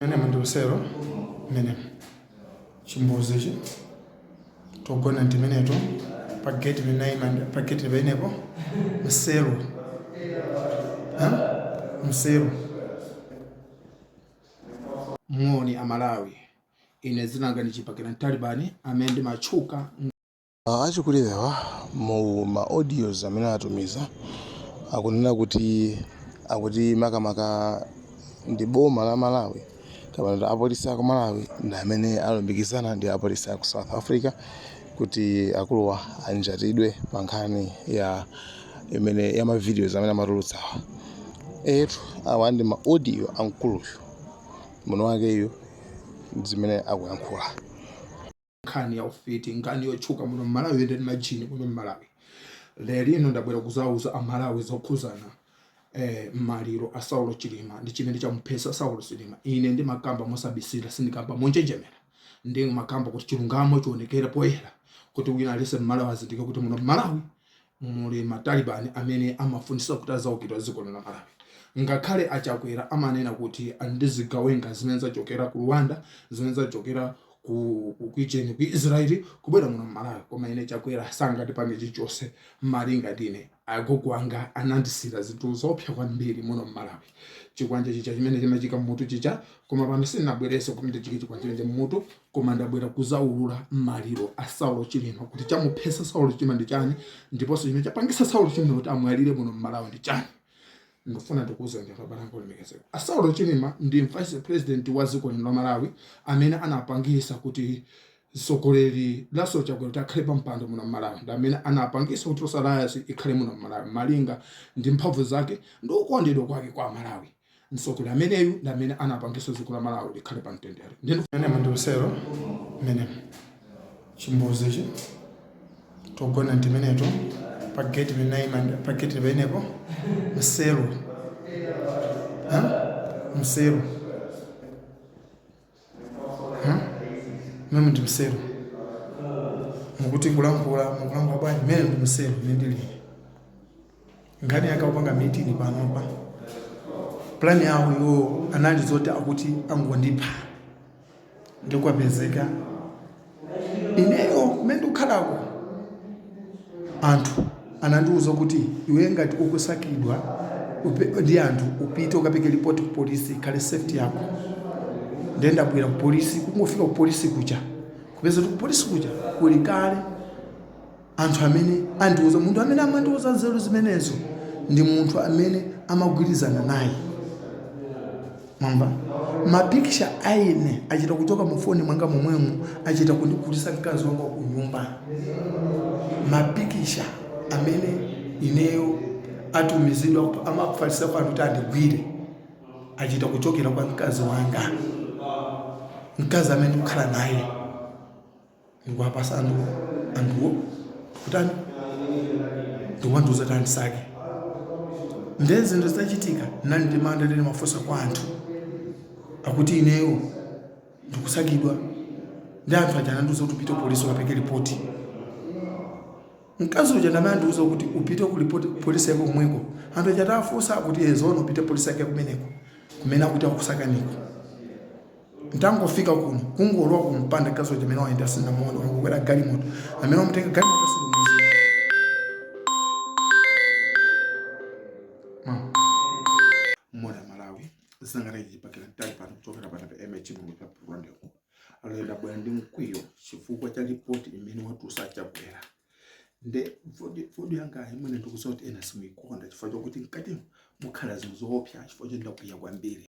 Menemo ndi usero menemo chimbuzichi togona ndimeneto pa gate penaima pa gate penepo msero ha? Msero. Moni Amalawi, ine dzina langa ndi Chipakira Mtalibani amene ndimatchuka. Achikulirewa mu ma audios amene atumiza akunena kuti akuti makamaka ndi boma la Malawi kapena kuti apolisi aku Malawi ndi amene alumikizana ndi apolisi aku South Africa kuti akuluwa anjatidwe pa nkhani ya imene ya ma videos amene amatulutsawa. Etu awa ndi ma audio a mkuluyu mwini wakeyu zimene akuyankhula. Nkhani ya ufiti, nkhani yotchuka muno mmalawi yoyenda ndi majini muno mmalawi. Lero lino ndabwera kuzauza Amalawi zokhuzana maliro a Saulo Chilima ndi chimene chamuphesa Saulo Chilima. Ine ndimakamba mosabisira, sindikamba monjenjemera, ndimakamba kuti chilungamo chionekere poyera kuti wina aliyense mmalawi azindike kuti muno mmalawi muli matalibani amene amafunisa kuti azaukira dziko lino la Malawi. Ngakhale achakwera amanena kuti ali ndi zigawenga zimene zachokera ku Rwanda, zimene zachokera ku kuicheni ku Israeli kubwera muno Malawi, koma ine Chakwera sangatipange chilichonse malinga ndine agogo anga anandisira zinthu zoopsa kwambiri muno Malawi. Chikwanja chicha chimene chimachika mmutu chicha, koma pano sindinabwerenso kuti ndichike chikwanja chimene mmutu, koma ndabwera kuzaulula maliro a Saulo Chilima kuti chamuphesa Saulo Chilima ndi chani, ndiponso chimene chapangisa Saulo Chilima kuti amwalire muno Mmalawi ndi chani. Ndikufuna ndikuwuzeni anthu abale anga olemekezeka, a Saulo Chilima ndi vice president wa dziko lino la Malawi amene anapangisa kuti mtsogoleri Lazarus Chakwera kuti akhale pa mpando muno Mmalawi, ndi amene anapangisa kuti Tonse Alliance ikhale muno Mmalawi malinga ndi mphamvu zake ndi ukondedwa kwake kwa Malawi. Mtsogoleri ameneyu ndi amene anapangisa dziko la Malawi likhale pa mtendere. Menemo ndi usero menemo chimbuzichi togona ndimeneto pa gate penaima pa gate penepo msero ha? Msero ha? Mene ndi msero mukuti kulankhula mukulankhula bwanji? Mene ndi msero mene ndili nkhani yake akupanga meeting panopa, plan yawo iwo anali zoti akuti angondipha ndikwapezeka ineyo kumene ndikukhalako. Anthu anandiwuza kuti iwe ngati ukusakidwa ndi anthu upite ukapeke ripoti ku polisi ikhale safety yako. Ndiye ndabwera ku polisi, kungofika ku polisi kuja kupeza kuti ku polisi kuja kuli kale anthu amene andiuza. Munthu amene amandiuza nzeru zimenezo ndi munthu amene amagwirizana naye. Mwamva, mapikicha aine achita kuchoka mu foni mwanga momwemo, achita kundigulisa mkazi wanga ku nyumba. Mapikicha amene ineyo atumizidwa amafalisa kwa anthu kuti andigwire achita kuchokera kwa mkazi wanga, mkazi amene ndikukhala naye, ndikuwapasa anthu anthuwo kutani ndikuwandiuza kuti andisake. Ndiye zinthu zitachitika nali ndi manda ndine mafunsa kwa anthu akuti ineyo ndikusakidwa ndi anthu aja anandiuza kuti upite polisi ukapeke ripoti. Mkazi uja ndamene andiuza kuti upite ku ripoti polisi yake komweko. Anthu aja tafunsa akuti eh, zoona, upite polisi yake kumeneko kumene akuti akusakaniko. Ntangofika kuno kungolowa kumpanda, mkazi uja amene wayenda sindinamuone, wangokwera galimoto, amene wamutenga galimoto sindumuziwa. Mona Malawi, zinangati chipakira mtali pano kuchokera pano pa MH Mulungu pa Rwandeko. Lero ndabwera ndi mkwiyo chifukwa cha ripoti imene watulutsa Chakwera. Nde video yanga imene ndikudziwa kuti ena simuikonda chifukwa chokuti mkati mukhala zinthu zoopsa chifukwa choti ndakwiya kwambiri.